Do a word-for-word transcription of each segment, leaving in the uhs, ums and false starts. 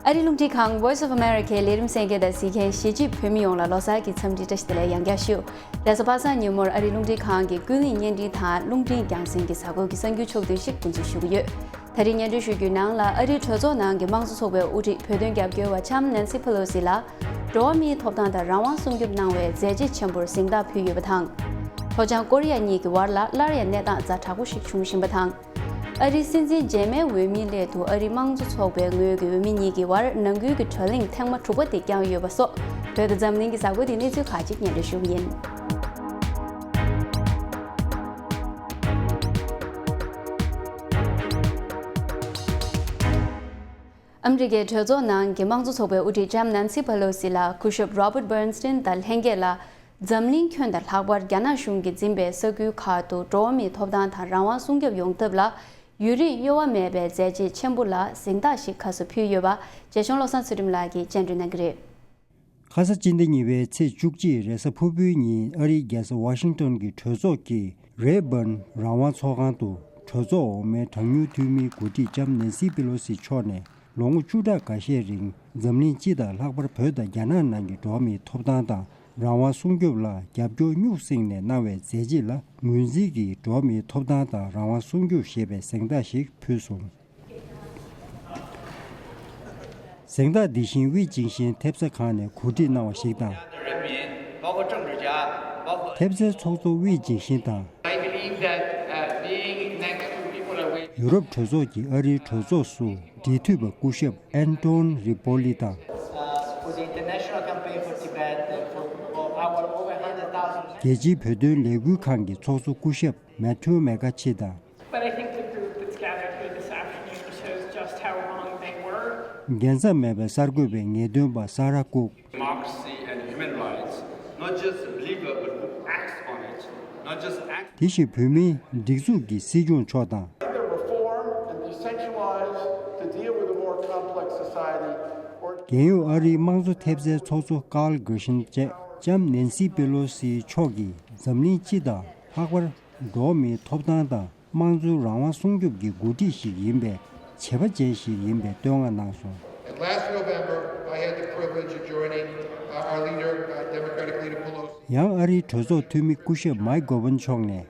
ཨ་རིའི་རླུང་འཕྲིན་ཁང་Voice of America ལས་རིམ་གསན་མཁན་དང་གཟིགས་མཁན་གཞིས་བྱེས་བོད་མི་ཡོངས་ལ་ལོ་གསར་གྱི་འཚམས་འདྲི་བཀྲ་ཤིས་བདེ་ལེགས་ཡང་བསྐྱར་ཞུ། རེས་གཟའ་པ་སངས་ཉིན་མོར་ཨ་རིའི་རླུང་འཕྲིན་ཁང་གི་ཀུན་གླེང་བརྙན་འཕྲིན་དང་རླུང་འཕྲིན་རྒྱང་སྲིང་གི་གཟའ་འཁོར་གྱི་གསར་འགྱུར་ཕྱོགས་བསྡུས་ཤིག་འགོ་འཛུགས་ཞུ་གི་ཡོད། ད་རིང་སྙན་སྒྲོན་ཞུ་རྒྱུའི་ནང་ལ་ཨ་རིའི་གྲོས་ཚོགས་ནང་གི་དམངས་གཙོ་ཚོགས་པའི་དབུ་ཁྲིད་བོད་དོན་རྒྱབ་སྐྱོར་བ་ལྕམ་ནན་སི་ཕེ་ལོ་སི་ལ་འགྲོ་བ་མིའི་ཐོབ་ཐང་དང་རང་དབང་སྲུང་སྐྱོབ་གནང་བའི་མཛད་རྗེས་ཆེན་པོར་གཟེངས་རྟགས་ཕུལ་ཡོད་པ་དང་། ལྷོ་བྱང་ཀོ་རི་ཡ་གཉིས་ཀྱི་བར་ལ་སླར་ཡང་གནས་སྟངས་ཛ་དྲག་པོ་ཞིག་བྱུང་བཞིན་པ་དང་། ཨ་རིའི་སྲིད་འཛིན་རྗེས་མའི་འོས་མིའི་སླད་དུ་ཨ་རིའི་དམངས་གཙོ་ཚོགས་པའི་ངོས་ཀྱི་འོས་མི་གཉིས་ཀྱི་བར་ནང་ཁུལ་གྱི་བགྲོ་གླེང་ཐེངས་མ་དྲུག་པ་དེ་བསྐྱངས་ཡོད་པ་སོགས། བོད་དང་འཛམ་གླིང་གི་གཟའ་འཁོར་དེའི་གནས་ཚུལ་ཁག་ཅིག་སྙན་སྒྲོན་ཞུ་གི་ཡིན། ཨ་མི་རི་ཀའི་གྲོས་ཚོགས་ནང་གི་དམངས་གཙོ་ཚོགས་པའི་དབུ་ཁྲིད་ལྕམ་ནན་སི་པེ་ལོ་སི་ལ་སྐུ་ཞབས་Robert Bernstein དང་ལྷན་རྒྱས་ལ། འཛམ་གླིང་ཁྱོན་དང་ལྷག་པར་རྒྱ་ནག་གཞུང་གིས་འཛིན་པའི་ས་ཁུལ་ཁག་ཏུ་འགྲོ་བ་མིའི་ཐོབ་ཐང་དང་རང་དབང་སྲུང་སྐྱོབ་ཡོང་ཐབས་ལ་ཡུན་རིང་གཡོ་བ་མེད་པའི་མཛད་རྗེས་ཆེན་པོ་ལ་གཟེངས་རྟགས་ཤིག་ཁ་གསོ་ཕུལ་ཡོད་པ། རྒྱལ་གཞུང་བློ་བཟང་ཚུལ་ཁྲིམས་ལགས་ཀྱིས་སྙན་སྒྲོན་གནང་གི་རེད། ཁ་ས་སྤྱི་ཟླ་གཉིས་པའི་ཚེས་བཅུ་གཅིག་རེས་གཟའ་ཕུར་བུའི་ཉིན་ཨ་རིའི་རྒྱལ་ས་ཝ་ཤིང་ཏོན་གྱི་གྲོས་ཚོགས་ཀྱི་རེ་སྦུན་རང་དབང་ཚོགས་ཁང་དུ་གྲོས་ཚོགས་འོག་མའི་གྲངས་ཉུང་འཐུས་མིའི་འགོ་ཁྲིད་ལྕམ་ནན་སི་པེ་ལོ་སི་མཆོག་ནས། ལོ་ངོ་བཅུ་ཕྲག་འགའ་ཤས་རིང་འཛམ་གླིང་སྤྱི་དང་ལྷག་པར་བོད་དང་རྒྱ་ནག་ནང་གི་འགྲོ་བ་མིའི་ཐོབ་ཐང་དང་རང་དབང་སྲུང་སྐྱོབ་ལ་རྒྱབ་སྐྱོར་སྨྱུག་བསྲིངས་ནས་གནང་བའི་མཛད་རྗེས་ལ་ངོས་འཛིན་གྱིས་འགྲོ་བ་མིའི་ཐོབ་ཐང་དང་རང་དབང་སྲུང་སྐྱོབ་ཞེས་པའི་གཟེངས་རྟགས་ཤིག་ཕུལ་སོང་། གཟེངས་རྟགས་འདི་བཞིན་དབྱི་ཅིང་ཤིན་ཐེབས་རྩ་ཁང་ནས་གོ་སྒྲིག་གནང་བ་ཞིག་དང་། ཐེབས་རྩའི་ཚོགས་གཙོ་དབྱི་ཅིང་ཤིན་དང་། I believe that, uh, being next to people like we ཡུ་རོབ་གྲོས་ཚོགས་ཀྱི་ཨ་རིའི་གྲོས་ཚོགས་སུ་འབྲེལ་མཐུད་པ་སྐུ་ཞབས་ཨན་ཏོན་རི་པོ་ལི་དང་། Uh, for the international campaign for Tibet and for, for our over hundred thousand རྒྱལ་སྤྱིའི་བོད་དོན་ལས་འགུལ་ཁང་གི་ཚོགས་གཙོ་སྐུ་ཞབས་མེ་ཐུ་མེ་ཁ་ཆི་དང་། But I think the group that's gathered here this afternoon shows just how wrong they were. རྒྱལ་མཚམས་མེད་པའི་གསར་འགོད་པའི་ངེས་སྟོན་པ་ས་ར་ཀུག Democracy and human rights, not just a believer, but who acts on it, not just acts དེ་བཞིན་བོད་མིའི་སྒྲིག་འཛུགས་ཀྱི་སྲིད་སྐྱོང་མཆོག་དང་། Either reform and decentralize to deal with a more complex society, or རྒྱལ་ཡོངས་ཨ་རིའི་དམངས་གཙོ་ཐེབས་རྩའི་ཚོགས་གཙོ་ཀཱལ་གྷར་ཤིན་བཅས་ལྕམ་ནན་སི་པེ་ལོ་སི་མཆོག་གིས་འཛམ་གླིང་སྤྱི་དང་ལྷག་པར་འགྲོ་བ་མིའི་ཐོབ་ཐང་དང་། དམངས་གཙོའི་རང་དབང་སྲུང་སྐྱོབ་ཀྱི་འགོ་ཁྲིད་ཞིག་ཡིན་པའི་བྱེད་པ་ཅན་ཞིག་ཡིན་པའི་བསྟོད་བསྔགས་གནང་སོང་། And last November, I had the privilege of joining, uh, our leader, uh, Democratic Leader Pelosi. ཡང་ཨ་རིའི་གྲོས་ཚོགས་འཐུས་མི་སྐུ་ཞབས་མའིག་གོ་ཝན་མཆོག་ནས་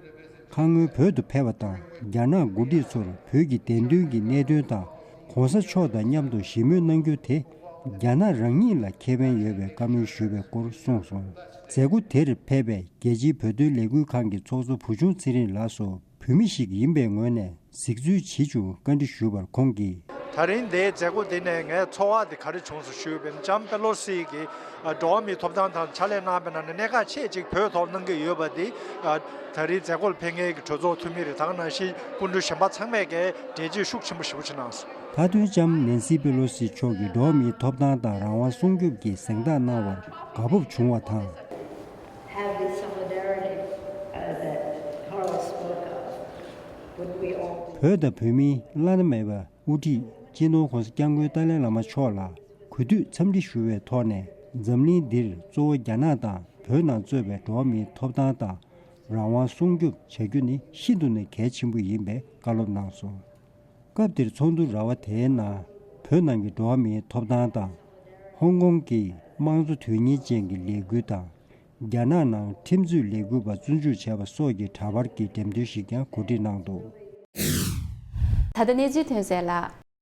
ཁ་སྔོན་བོད་དུ་ཕེབས་པ་དང་རྒྱ་ནག་འགོ་ཁྲིད་ཚོར་བོད་ཀྱི་བདེན་དོན་གྱི་གནད་དོན་དང་གོང་ས་མཆོག་དང་མཉམ་དུ་ཞི་མོལ་གནང་རྒྱུ་དེ་རྒྱ་ནག་རང་ཉིད་ལ་ཁེ་ཕན་ཡོད་པའི་བཀའ་མོལ་ཞུས་པའི་སྐོར་གསུངས་སོང་། མཛད་སྒོ་དེར་ཕེབས་པའི་རྒྱལ་སྤྱིའི་བོད་དོན་ལས་འགུལ་ཁང་གི་ཚོགས་གཙོ་བུ་ཆུང་ཚེ་རིང་ལགས་སུ། བོད་མི་ཞིག་ཡིན་པའི་ངོས་ནས་གཟིགས་འཛུལ་བྱེད་བཅུག་བཀའ་འདྲི་ཞུས་པར་ཁོང་གིས། ད་རིང་འདིའི་མཛད་སྒོ་འདི་ནས་ངའི་ཚོར་བ་འདི་ག་རེ་བྱུང་སོང་ཞུས་པ་ཡིན་ན། ལྕམ་པེ་ལོ་སི་གིས་འགྲོ་བ་མིའི་ཐོབ་ཐང་དང་ཕྱག་ལས་གནང་བའི་ནང་ནས་གནད་འགག་ཆེ་གཅིག་བོད་ཐོག་གནང་གི་ཡོད་པ་འདི། ད་རིང་མཛད་སྒོ་ལ་ཕེབས་མཁན་གྱི་གྲོས་ཚོགས་འཐུས་མི་རེད། ད་ག་ནང་བཞིན་སྐུ་མགྲོན་གཞན་པ་ཚང་མས་ཀྱང་འགྲེལ་བརྗོད་ཤུགས་ཆེན་པོ་ཞེ་པོ་ཅིག་གནང་སོང་། མཐའ་དོན་ལྕམ་ནན་སི་པེ་ལོ་སི་མཆོག་གིས་འགྲོ་བ་མིའི་ཐོབ་ཐང་དང་རང་དབང་སྲུང་སྐྱོབ་ཀྱི་གཟེངས་རྟགས་གནང་བར་དགའ་སྤོབས་བྱུང་བ་དང་། Have the solidarity, uh, that Carlos spoke of, would we all be བོད་དང་བོད་མིའི་བླ་ན་མེད་པའི་དབུ་ཁྲིད་སྤྱི་ནོར་༸གོང་ས་༸སྐྱབས་མགོན་ཏཱ་ལའི་བླ་མ་མཆོག་ལ་གུས་འདུད་འཚམས་འདྲི་ཞུ་བའི་ཐོག་ནས། འཛམ་གླིང་འདིར་གཙོ་བོ་རྒྱ་ནག་དང་བོད་ནང་གཙོས་པའི་འགྲོ་བ་མིའི་ཐོབ་ཐང་དང་རང་དབང་སྲུང་སྐྱོབ་བྱ་རྒྱུ་ནི་ཤིན་ཏུ་ནས་གལ་ཆེན་པོ་ཡིན་པའི་བཀའ་སློབ་གནང་སོང་། སྐབས་དེར་ཚོགས་འདུ་ར་བ་དེའི་ནང་བོད་ནང་གི་འགྲོ་བ་མིའི་ཐོབ་ཐང་དང་། ཧོང་ཀོང་གི་དམངས་གཙོ་དོན་གཉེར་ཅན་གྱི་ལས་འགུལ་དང་། རྒྱ་ནག་ནང་ཁྲིམས་རྩོད་ལས་འགུལ་པ་བཙོན་འཇུག་བྱས་པ་སོགས་ཀྱི་འདྲ་པར་གྱི་འགྲེམས་སྟོན་ཞིག་ཀྱང་གོ་སྒྲིག་གནང་འདུག། ད་ལྟ་གནས་ཚུལ་ཐོན་གསལ་ལ།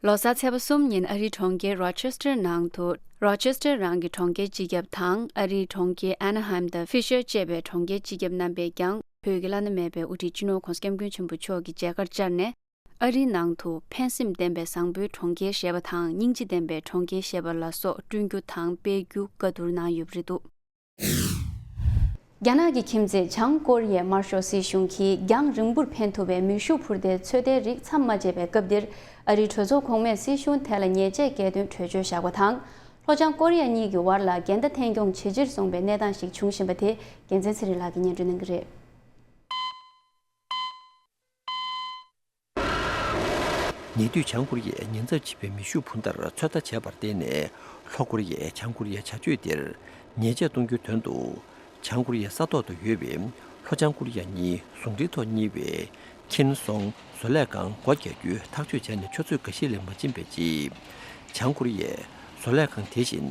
ལོ་གསར་ཚེས་པ་གསུམ་ཉིན་ཨ་རིའི་གྲོང་ཁྱེར་Rochester ནང་དུ། Rochester རང་གི་གྲོང་ཁྱེར་སྤྱི་ཁྱབ་དང་ཨ་རིའི་གྲོང་ཁྱེར་Anaheim དང་Fisher ཅེས་པའི་གྲོང་ཁྱེར་སྤྱི་ཁྱབ་རྣམ་པས་ཀྱང་བོད་ཀྱི་བླ་ན་མེད་པའི་དབུ་ཁྲིད་སྤྱི་ནོར་༸གོང་ས་༸སྐྱབས་མགོན་ཆེན་པོ་མཆོག་གི་མཇལ་ཁར་བཅར་ནས། ཨ་རིའི་ནང་དུ་ཕན་སེམས་ལྡན་པའི་བཟང་པོའི་གྲོང་ཁྱེར་ཞེས་པ་དང་སྙིང་རྗེ་ལྡན་པའི་གྲོང་ཁྱེར་ཞེས་པ་ལ་སོགས་བསྐྲུན་རྒྱུ་དང་སྤེལ་རྒྱུ་བཀའ་བསྡུར་གནང་ཡོད་པ་རེད་འདུག། རྒྱ་ནག་གི་ཁྱིམ་མཚེས་བྱང་ཀོ་རི་ཡའི་དམར་ཤོག་སྲིད་གཞུང་གིས་རྒྱང་རིང་པོར་འཕེན་ཐུབ་པའི་མེ་ཤུགས་འཕུར་མདེལ་ཚོད་ལྟའི་རིགས་མཚམས་མ་བཅད་པའི་སྐབས་འདིར། ཨ་རིའི་གྲོས་ཚོགས་གོང་མས་སྲིད་གཞུང་དེ་ལ་ཉེས་ཆད་བཀལ་དོན་གྲོས་ཆོད་བཞག་པ་དང་། ལྷོ་བྱང་ཀོ་རི་ཡ་གཉིས་ཀྱི་བར་ལ་འགལ་ཟླ་ཐད་འཁྱོངས་ཇེ་ཆེར་སོང་བའི་གནས་སྟངས་ཤིག་བྱུང་བཞིན་པ་དེ་རྒྱལ་མཚན་ཚེ་རིང་ལགས་ཀྱིས་སྙན་སྒྲོན་གནང་གི་རེད། ཉེ་དུས་བྱང་ཀོ་རི་ཡས་ཉེན་ཚབས་ཆེ་བའི་མེ་ཤུགས་འཕུར་མདའ་ཚོད་ལྟ་བྱས་པར་བརྟེན་ནས། ལྷོ་ཀོ་རི་ཡས་བྱང་ཀོ་རི་ཡའི་བྱ་སྤྱོད་དེར་ཉེས་ཆད་གཏོང་རྒྱུའི་དོན་དུ། བྱང་ཀོ་རི་ཡའི་ས་ཐོག་ཏུ་ཡོད་པའི་ལྷོ་བྱང་ཀོ་རི་ཡ་གཉིས་ཟུང་འབྲེལ་ཐོག་གཉེར་བའི་ཁིན་སོང་བཟོ་ལས་ཁང་སྒོ་རྒྱག་རྒྱུའི་ཐག་གཅོད་བྱས་ནས་ཆུ་ཚོད་འགའ་ཤས་ལས་མ་ཕྱིན་པའི་རྗེས། བྱང་ཀོ་རི་ཡས་ བཟོ་ལས་ཁང་དེ་བཞིན་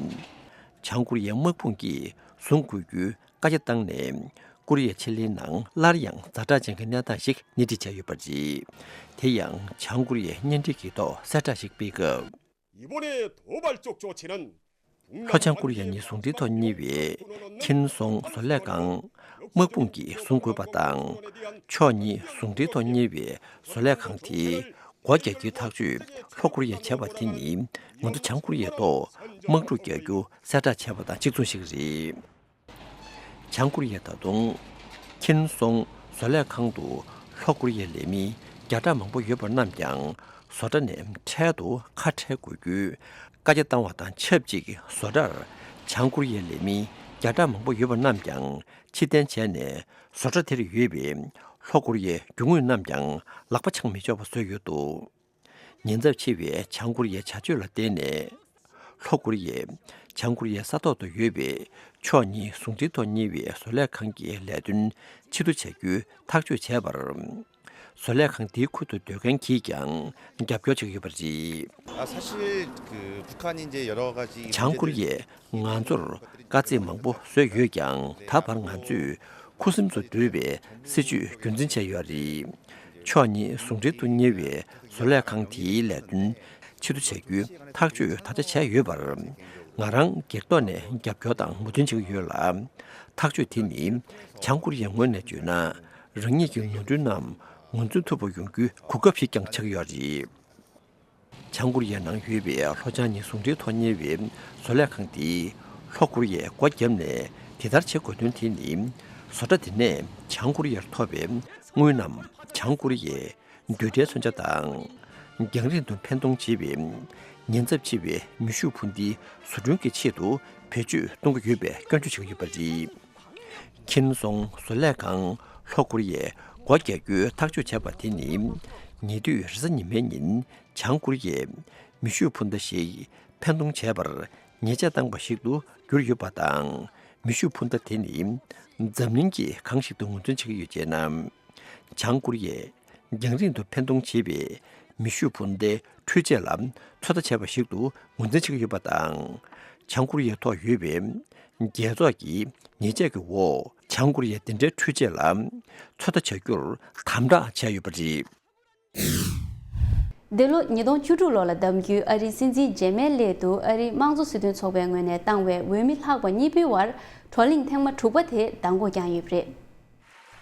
བྱང་ཀོ་རི་ཡའི་དམག་དཔུང་གིས་བཟུང་དགོས་རྒྱུའི་བཀའ་རྒྱ་བཏང་ནས། ཀོ་རི་ཡ་ཆེ་གླིང་ནང་སླར་ཡང་ཛ་དྲག་ཅན་གྱི་གནས་སྟངས་ཤིག་སྣེ་ཁྲིད་བྱས་ཡོད་པ་རེད། དེ་ཡང་བྱང་ཀོ་རི་ཡས་བརྙན་འཕྲིན་གྱི་ཐོག་གསལ་བསྒྲགས་ཤིག་སྤེལ་སྐབས། 이번에 도발적 조치는 ལྷོ་བྱང་ཀོ་རི་ཡ་གཉིས་ཟུང་འབྲེལ་ཐོག་གཉེར་བའི་ཁིན་སོང་བཟོ་ལས་ཁང་དམག་དཔུང་གིས་བཟུང་དགོས་པ་དང་། ཕྱོགས་གཉིས་ཟུང་འབྲེལ་ཐོག་གཉེར་བའི་བཟོ་ལས་ཁང་དེའི་སྒོ་རྒྱག་རྒྱུའི་ཐག་གཅོད་ལྷོ་ཀོ་རི་ཡས་བྱས་པ་དེ་ནི། ང་ཚོ་བྱང་ཀོ་རི་ཡའི་ཐོག་དམག་འཁྲུག་རྒྱག་རྒྱུ་གསལ་བསྒྲགས་བྱས་པ་དང་གཅིག་མཚུངས་ཤིག་རེད། བྱང་ཀོ་རི་ཡས་ད་དུང་ཁིན་སོང་བཟོ་ལས་ཁང་དུ་ལྷོ་ཀོ་རི་ཡའི་ལས་མི་བརྒྱ་ཕྲག་མང་པོ་ཡོད་པ་རྣམས་ཀྱང་བཟོ་གྲྭ་ནས་འཕྲལ་དུ་ཁ་བྲལ་དགོས་རྒྱུའི་བཀའ་རྒྱ་བཏང་བ་དང་ཆབས་ཅིག་བཟོ་གྲྭར་བྱང་ཀོ་རི་ཡའི་ལས་མི་བརྒྱ་ཕྲག་མང་པོ་ཡོད་པ་རྣམས་ཀྱང་ཕྱིར་འཐེན་བྱས་ནས། བཟོ་གྲྭ་དེར་ཡོད་པའི་ལྷོ་ཀོ་རི་ཡའི་རྒྱུ་དངོས་རྣམས་ཀྱང་ལག་པ་འཆང་མི་ཆོག་པ་བཟོས་ཡོད་འདུག་ཉེན་ཚབས་ཆེ་བའི་བྱང་ཀོ་རི་ཡའི་བྱ་སྤྱོད་ལ་བརྟེན་ནས། ལྷོ་ཀོ་རི་ཡས་བྱང་ཀོ་རི་ཡའི་ས་ཐོག་ཏུ་ཡོད་པའི་ཕྱོགས་གཉིས་ཟུང་འབྲེལ་ཐོག་གཉེར་བའི་བཟོ་ལས་ཁང་གི་ལས་དོན་ཕྱིར་བསྡུ་བྱ་རྒྱུའི་ཐག་གཅོད་བྱས་པར། བཟོ་ལས་ཁང་དེའི་ཁུལ་དུ་སྡོད་མཁན་གྱིས་ཀྱང་རྒྱབ་སྐྱོར་བྱེད་ཀྱི་ཡོད་པ་རེད། 아, 사실 그 북한이 이제 여러 가지 བྱང་ཀོ་རི་ཡས་ང་ཚོར་དཀའ་ཚེགས་མང་པོ་བཟོས་ཡོད་ཀྱང་། ད་བར་ང་ཚོས་ཁུ་སིམ་དུ་སྡོད་པའི་སྲིད་ཇུས་རྒྱུན་འཛིན་བྱས་ཡོད་རེད། ཕྱོགས་གཉིས་ཟུང་འབྲེལ་དུ་གཉེར་བའི་བཟོ་ལས་ཁང་དེའི་ལས་དོན་ཕྱིར་བསྡུ་བྱ་རྒྱུའི་ཐག་གཅོད་ད་ཆ་བྱས་ཡོད་པར། ང་རང་སྒེར་ཐོག་ནས་རྒྱབ་སྐྱོར་དང་མོས་མཐུན་བྱེད་ཀྱི་ཡོད་ལ། ཐག་གཅོད་དེ་ནི་བྱང་ཀོ་རི་ཡའི་ངོས་ནས་བརྗོད་ན། རང་ཉིད་ཀྱི་ནོར་འཁྲུལ་རྣམས་ངོས་འཛིན་ཐུབ་པ་ཡོང་རྒྱུའི་གོ་སྐབས་ཤིག་ཀྱང་ཆགས་ཀྱི་ཡོད་རེད། བྱང་ཀོ་རི་ཡའི་ནང་ཡོད་པའི་ལྷོ་བྱང་གཉིས་ཟུང་འབྲེལ་ཐོག་གཉེར་བའི་བཟོ་ལས་ཁང་དེས་ལྷོ་ཀོ་རི་ཡས་སྒོ་བརྒྱབ་ནས་དེ་ལྟར་བྱེད་དགོས་དོན་དེ་ནི། བཟོ་གྲྭ་དེ་ནས་བྱང་ཀོ་རི་ཡར་ཐོབ་པའི་དངུལ་རྣམས་བྱང་ཀོ་རི་ཡའི་རྡུལ་ཕྲན་མཚོན་ཆ་དང་། རྒྱང་རིང་དུ་འཕེན་གཏོང་བྱེད་པའི་ཉེན་ཚབས་ཆེ་བའི་མེ་ཤུགས་འཕུར་མདེལ་བཟོ་སྐྲུན་གྱི་ཆེད་དུ་བེད་སྤྱོད་གཏོང་གི་ཡོད་པའི་སྐྱོན་བརྗོད་བྱེད་ཀྱི་ཡོད་པ་རེད། ཁིན་སོང་བཟོ་ལས་ཁང་ལྷོ་ཀོ་རི་ཡས་སྒོ་རྒྱག་རྒྱུའི་ཐག་གཅོད་བྱས་པ་དེ་ནི། ཉེ་དུས་རེས་གཟའ་ཉི་མའི་ཉིན་བྱང་ཀོ་རི་ཡས་མེ་ཤུགས་འཕུར་མདའ་ཞིག་འཕེན་གཏོང་བྱས་པར་ཉེས་ཆད་བཏང་བ་ཞིག་ཏུ་གྱུར་ཡོད་པ་དང་། མེ་ཤུགས་འཕུར་མདའ་དེ་ནི་འཛམ་གླིང་གིས་གང་ཞིག་ཏུ་ངོས་འཛིན་བྱེད་ཀྱི་ཡོད་ཅེ་ན། བྱང་ཀོ་རི་ཡས་རྒྱང་རིང་དུ་འཕེན་གཏོང་བྱེད་པའི་མེ་ཤུགས་འཕུར་མདའི་འཕྲུལ་ཆས་ལ་ཚོད་ལྟ་བྱས་པ་ཞིག་ཏུ་ངོས་འཛིན་བྱེད་ཀྱི་ཡོད་པ་དང་། བྱང་ཀོ་རི་ཡའི་ཐོག་ཡོད་པའི་རྒྱལ་ཚོགས་ཀྱི་ཉེས་ཆད་ཀྱི་འོག་བྱང་ཀོ་རི་ཡས་དེ་འདྲའི་འཕྲུལ་ཆས་ལ་ཚོད་ལྟ་བྱ་རྒྱུར་དམ་དྲག་བྱས་ཡོད་པ་རེད། འདི་ལོ་ཉིས་སྟོང་བཅུ་དྲུག་ལོ་ལ་གདམ་རྒྱུའི་ཨ་རིའི་སྲིད་འཛིན་རྗེས་མའི་སླད་དུ་ཨ་རིའི་དམངས་གཙོ་སྲིད་དོན་ཚོགས་པའི་ངོས་ནས་བཏང་བའི་འོས་མི་ལྷག་པ་གཉིས་པོའི་བར་བགྲོ་གླེང་ཐེངས་མ་དྲུག་པ་དེ་མདང་དགོང་བསྐྱངས་ཡོད་པ་རེད།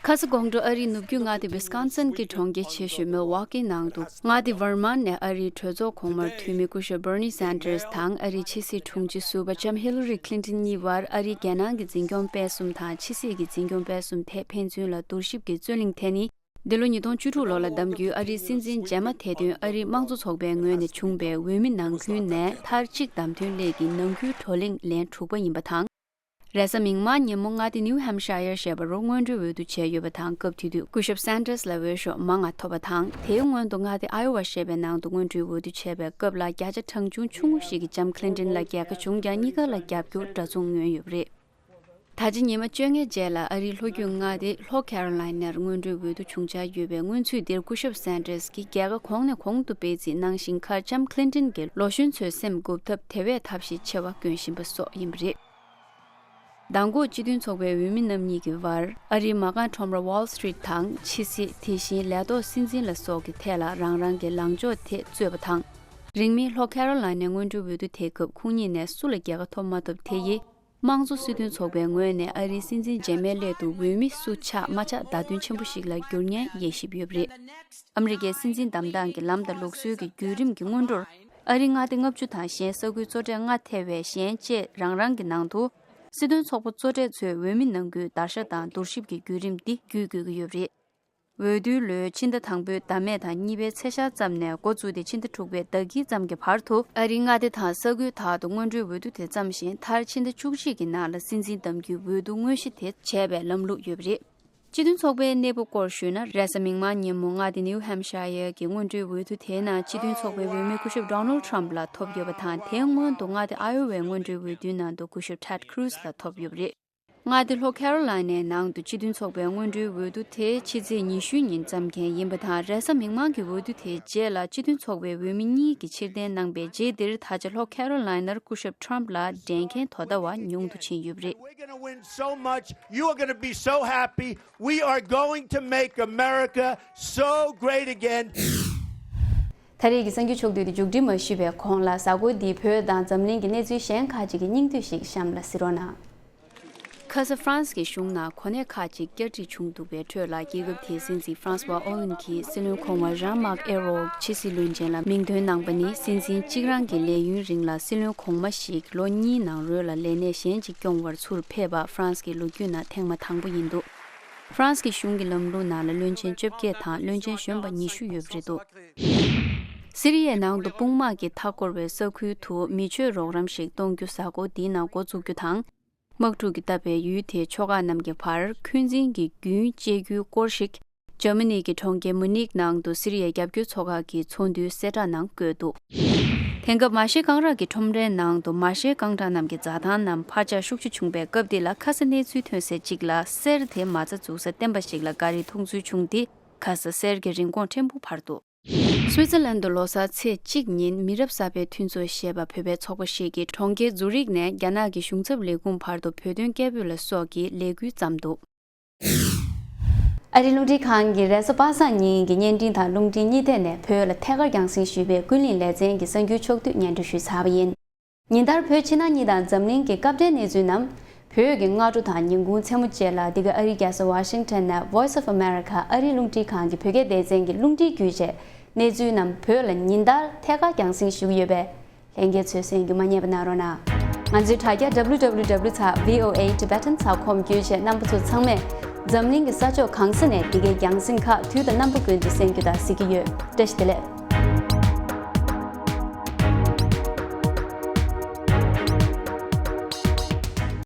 ཁ་ས་དགོང་དྲོ་ཨ་རིའི་ནུབ་རྒྱུད་མངའ་སྡེ་ཝི་སི་ཀོན་སིན་གྱི་གྲོང་ཁྱེར་ཆེ་ཤོས་མིལ་ཝོ་ཀི་ནང་དུ། མངའ་སྡེ་ཝར་མ་ནས་ཨ་རིའི་གྲོས་ཚོགས་གོང་མར་འཐུས་མི་སྐུ་ཞབས་བྷར་ནི་སན་ཏར་དང་། ཨ་རིའི་ཕྱི་སྲིད་དྲུང་ཆེ་ཟུར་པ་ལྕམ་ཧི་ལ་རི་ཁི་ལིན་ཏིན་གཉིས་བར་ཨ་རིའི་རྒྱལ་ནང་གི་འཛིན་སྐྱོང་སྤེལ་གསུམ་དང་ཕྱི་སྲིད་ཀྱི་འཛིན་སྐྱོང་སྤེལ་གསུམ་ཐད་ཕན་ཚུན་ལ་བསྡུར་ཞིབ་ཀྱི་རྩོད་གླེང་ཐད་ནི། འདི་ལོ་ཉིས་སྟོང་བཅུ་དྲུག་ལོ་ལ་གདམ་རྒྱུའི་ཨ་རིའི་སྲིད་འཛིན་རྗེས་མ་དེ་དོན་ཨ་རིའི་དམངས་གཙོ་ཚོགས་པའི་ངོས་ནས་བྱུང་བའི་འོས་མི་ནང་ཁུལ་ནས་མཐར་གཅིག་བདམས་ཐོན་སླད་ཀྱི་ནང་ཁུལ་བགྲོ་གླེང་ལན་དྲུག་པ་ཡིན་པ་དང་། རེས་གཟའ་མིག་དམར་ཉིན་མོ་མངའ་སྡེ་ནིའུ་ཧེམ་ཤ་ཡར་ཞེས་པ་རུ་སྔོན་འགྲོའི་འོས་བསྡུ་བྱས་ཡོད་པ་དང་། སྐབས་དེ་དུས་སྐུ་ཞབས་སན་ཏར་ལ་འོས་ཤོག་མང་བ་ཐོབ་པ་དང་། དེའི་སྔོན་དུ་མངའ་སྡེ་ཨའི་ཝ་ཞེས་པའི་ནང་དུ་སྔོན་འགྲོའི་འོས་བསྡུ་བྱས་པའི་སྐབས་ལ་བརྒྱ་ཆ་གྲངས་ཆུང་ཆུང་ངུ་ཞིག་གིས་ལྕམ་ཁི་ལིན་ཏིན་ལ་རྒྱལ་ཁ་བྱུང་ཀྱང་། གཉིས་ཀ་ལ་རྒྱབ་སྐྱོར་འདྲ་མཚུངས་མངོན་ཡོད་པ་རེད། ད་ཆ་ཉི་མ་བཅོ་ལྔའི་རྗེས་ལ་ཨ་རིའི་ལྷོ་རྒྱུད་མངའ་སྡེ་ལྷོ་ཁེ་རོ་ལའི་ནར་སྔོན་འགྲོའི་འོས་བསྡུ་བྱུང་འཆར་ཡོད་པའི་སྔོན་ཚུད་འདིར་སྐུ་ཞབས་སན་ཏར་གྱིས་རྒྱལ་ཁ་གོང་ནས་གོང་དུ་སྤེལ་རྩིས་གནང་བཞིན། མཁར་ལྕམ་ཁི་ལིན་ཏིན་གྱི་ལོ་གཞོན་ཚོའི་སེམས་འགུག་ཐབས་དེ་བས་ཐབས་ཤེས་ཆེ་བ་བསྐྱོན་བཞིན་པ་སོགས་ཡིན་པ་རེད། མདང་དགོང་སྤྱི་མཐུན་ཚོགས་པའི་འོས་མི་རྣམ་གཉིས་ཀྱི་བར་ཨ་རིའི་མ་རྐང་ཁྲོམ་ར་ཝོལ་སི་ཊི་རིཊ་དང་། ཕྱི་སྲིད། དེ་བཞིན་ལས་ཐོག་སྲིད་འཛིན་ལ་སོགས་ཀྱི་ཐད་ལ་རང་རང་གི་ལངས་ཕྱོགས་དེ་རྩོད་པ་དང་། རིང་མིན་ལྷོ་ཁེ་རོ་ལའི་ནའི་སྔོན་འགྲོའི་འོས་བསྡུ་དེའི་སྐབས་ཁོང་གཉིས་ནས་སུ་ལ་རྒྱལ་ཁ་ཐོབ་མ་ཐོབ་དེ་ཡིས། དམངས་གཙོ་སྲིད་དོན་ཚོགས་པའི་ངོས་ནས་ཨ་རིའི་སྲིད་འཛིན་རྗེས་མའི་སླད་དུ་འོས་མི་སུ་ཆགས་མ་ཆགས་བརྡ་སྟོན་ཆེན་པོ་ཞིག་ལ་འགྱུར་ཉེན་དབྱེ་ཞིབ་ཡོད་པ་རེད། ཨ་མི་རི་ཀའི་སྲིད་འཛིན་བདམས་སྟངས་ཀྱི་ལམ་དང་ལུགས་སྲོལ་གྱི་བརྒྱུད་རིམ་གྱི་སྔོན་འགྲོར། ཨ་རིའི་མངའ་སྡེ་ལྔ་བཅུ་དང་གཞན་ས་ཁུལ་གཙོ་གྲས་ལྔ་ཐེ་བའི་གཞན་བཅས་རང་རང་གི་ནང་དུ། སྲིད་དོན་ཚོགས་པ་གཙོ་གྲས་ཚོའི་འོས་མི་ནང་ཁུལ་བརྡར་ཤ་དང་བསྡུར་ཞིབ་ཀྱི་བརྒྱུད་རིམ་འདི་བརྒྱུད་དགོས་ཀྱི་ཡོད་པ་རེད། འོས་བསྡུའི་ལོའི་ཕྱི་ཟླ་དང་པོའི་ཟླ་སྨད་དང་གཉིས་པའི་ཚེས་ཤར་ཙམ་ནས་འགོ་བཙུགས་ཏེ། ཕྱི་ཟླ་དྲུག་པའི་ཟླ་དཀྱིལ་ཙམ་གྱི་བར་དུ། ཨ་རིའི་མངའ་སྡེ་དང་ས་ཁུལ་དག་ཏུ་སྔོན་འགྲོའི་འོས་བསྡུ་དེ་བརྩམས་ཤིང་། མཐར་ཕྱི་ཟླ་བཅུ་གཅིག་གི་ནང་ལ་སྲིད་འཛིན་བདམས་རྒྱུའི་འོས་བསྡུ་དངོས་གཞི་དེ་བྱས་པའི་ལམ་ལུགས་ཡོད་པ་རེད། སྤྱི་མཐུན་ཚོགས་པའི་གནས་བབ་སྐོར་ཞུས་ན། རེས་གཟའ་མིག་དམར་ཉིན་མོ་མངའ་སྡེ་ནིའུ་ཧེམ་ཤ་ཡར་གྱི་སྔོན་འགྲོའི་འོས་བསྡུ་དེའི་ནང་། སྤྱི་མཐུན་ཚོགས་པའི་འོས་མི་སྐུ་ཞབས་ཌོ་ནལ་ཊམ་ལ་ཐོབ་ཡོད་པ་དང་། དེའི་སྔོན་དུ་མངའ་སྡེ་ཨའི་ཝའི་སྔོན་འགྲོའི་འོས་བསྡུའི་ནང་དུ་སྐུ་ཞབས་ཊེཌ་ཁུ་རུ་ཛི་ལ་ཐོབ་ཡོད་པ་རེད། མངའ་སྡེ་ལྷོ་ཁེ་རོ་ལའི་ནའི་ནང་དུ་སྤྱི་མཐུན་ཚོགས་པའི་སྔོན་འགྲོའི་འོས་བསྡུ་དེ་ཕྱི་ཚེས་ཉི་ཤུ་ཉིན་བརྩམས་མཁན་ཡིན་པ་དང་། རེས་གཟའ་མིག་དམར་གྱི་འོས་བསྡུ་དེའི་རྗེས་ལ་སྤྱི་མཐུན་ཚོགས་པའི་འོས་མི་གཉིས་ཀྱིས་ཕྱིར་འཐེན་གནང་པའི་རྗེས་འདིར། ད་ཆ་ལྷོ་ཁེ་རོ་ལའི་ནར་སྐུ་ཞབས་ཊརམ་ཕ་ལ་འགྲན་མཁན་དོ་ཟླ་བ་ཉུང་དུ་ཕྱིན་ཡོད་པ་རེད། We're going to win so much. You are going to be so happy. We are going to make America so great again. ད་རེས་ཀྱི་གསར་འགྱུར་ཕྱོགས་བསྡུས་དེ་མཇུག་སྒྲིལ་མ་ཞུས་པའི་གོང་ལ། གཟའ་འཁོར་འདིའི་བོད་དང་འཛམ་གླིང་གི་གནས་ཚུལ་གཞན་ཁག་ཅིག་གི་སྙིང་བསྡུས་ཤིག་གཤམ་ལ་གཟིགས་རོགས་གནང་། ཁ་ས་ཧྥ་རན་སི་གི་གཞུང་ནང་གོ་གནས་ཁག་ཅིག་བསྐྱར་སྒྲིག་བྱུང་འདུག་པའི་ཁྲོད་ལ། རྒྱལ་ཁབ་དེའི་སྲིད་འཛིན་ཧྥ་རན་སི་ཝ་ཨོ་ལན་གྱིས་སྲིད་བློན་གོང་མ་ཇན་མཱག་ཨེ་རོག་ཕྱི་སྲིད་བློན་ཆེན་ལ་མིང་འདོན་གནང་པ་ནི། སྲིད་འཛིན་གཅིག་རང་གི་ལས་ཡུན་རིང་ལ་སྲིད་བློན་གོང་མ་ཞིག་ལོ་གཉིས་ནང་རོལ་ལ་ལས་གནས་གཞན་ཅིག་སྐྱོང་བར་ཚུར་ཕེབས་པ་ཧྥ་རན་སི་གི་ལོ་རྒྱུས་ནང་ཐེངས་མ་དང་པོ་ཡིན་འདུག་ཧྥ་རན་སི་གི་གཞུང་གི་ལམ་ལུགས་ནང་ལ་བློན་ཆེན་བཅོ་བརྒྱད་དང་བློན་ཆེན་གཞོན་པ་ཉི་ཤུ་ཡོད་པ་རེད་འདུག་སི་རི་ཡའི་ནང་དུ་དཔུང་དམག་གིས་མཐའ་བསྐོར་བའི་ས་ཁུལ་དུ་མི་ཆོས་རོགས་རམ་ཞིག་གཏོང་རྒྱུ་གཟའ་འཁོར་འདིའི་ནང་འགོ་འཛུགས་རྒྱུ་དང་། དམག་འཁྲུག་གིས་བཏབ་པའི་ཡུལ་དེའི་ཕྱོགས་ཁག་རྣམས་ཀྱི་བར་འཁོན་འཛིན་གྱི་རྒྱུན་གཅད་རྒྱུའི་སྐོར་ཞིག་འཇར་མ་ནི་གི་གྲོང་ཁྱེར་མུ་ནིག་ནང་དུ་སི་རི་ཡའི་རྒྱབ་སྐྱོར་ཚོགས་ཁག་གི་ཚོགས་འདུའི་གསལ་བསྒྲགས་ནང་བཀོད་འདུག་དེང་སྐབས་མ་ཤེ་གངས་རག་གི་ཁྲོམ་རའི་ནང་དུ་མ་ཤེ་རྐང་གྲངས་རྣམས་ཀྱི་འཛའ་ཐང་རྣམས་འཕར་ཆག་ཤུགས་ཆེ་བྱུང་བའི་སྐབས་འདི་ལ། ཁ་ས་གནས་ཚུལ་ཐོན་སའི་གཅིག་ལ་གསེར་དེ་མ་རྩ་འཛུགས་ས་བསྟན་པ་ཞིག་ལ་ག་རེ་མཐོང་ཚུལ་བྱུང་སྟེ། ཁ་ས་གསེར་གྱི་རིན་གོང་ཕྲན་བུ་འཕར་འདུག་སུའི་ཙི་ལན་དུ་ལོ་གསར་ཚེས་གཅིག་ཉིན་མི་རབས་གསར་པའི་མཐུན་ཚོགས་ཞེས་པ་བོད་པའི་ཚོགས་པ་ཞིག་གིས་གྲོང་ཁྱེར་ཛུ་རིག་ནས་རྒྱ་ནག་གི་གཞུང་ཚབ་ལས་ཁུངས་བར་དུ་བོད་དོན་སྐད་འབོད་ལ་སོགས་ཀྱི་ལས་འགུལ་བརྩམས་འདུག་ཨ་རིའི་རླུང་འཕྲིན་ཁང་གིས་རེས་གཟའ་པ་སངས་ཉིན་གྱི་བརྙན་འཕྲིན་དང་རླུང་འཕྲིན་གཉིས་ཐད་ནས་བོད་ལ་ཐད་ཀར་རྒྱང་སྲིང་ཞུས་པའི་ཀུན་གླེང་ལེ་ཚན་གྱི་གསར་འགྱུར་ཕྱོགས་བསྡུས་སྙན་སྒྲོན་ཞུས་ཚར་བ་ཡིན། ཉིན་ལྟར་བོད་ཕྱི་ནང་གཉིས་དང་འཛམ་གླིང་གི་སྐབས་འབྲེལ་གནས་ཚུལ་རྣམས། བོད་ཀྱི་སྔ་དྲོ་དང་ཉིན་གུང་མཚན་མོ་བཅས་ལ། འདི་ག་ཨ་རིའི་རྒྱལ་ས་ཝ་ཤིང་ཊོན་ནས་Voice of America ཨ་རིའི་རླུང་འཕྲིན་ཁང་གི་བོད་སྐད་སྡེ་ཚན་གྱི་རླུང་འཕྲིན་བརྒྱུད་བཅས་གནས་ཚུལ་རྣམས་བོད་ལ་ཉིན་ལྟར་ཐད་ཀར་རྒྱང་སྲིང་ཞུ་གི་ཡོད་པས། ལྷན་རྒྱས་ཚོས་གསན་རྒྱུ་མ་བསྙེལ་བ་གནང་རོགས་གནང་། ང་ཚོའི་དྲ་རྒྱ་W W W ཚེག་V O A Tibetan ཚེག་ཁོམ་བརྒྱུད་བཅས་རྣམ་པ་ཚོ་ཚང་མས་འཛམ་གླིང་གི་ས་ཕྱོགས་གང་ས་ནས་འདི་གའི་རྒྱང་སྲིང་ཁག་དུས་དང་རྣམ་པ་ཀུན་ཏུ་གསན་རྒྱུ་དང་གཟིགས་ཀྱི་ཡོད། བཀྲ་ཤིས་བདེ་ལེགས།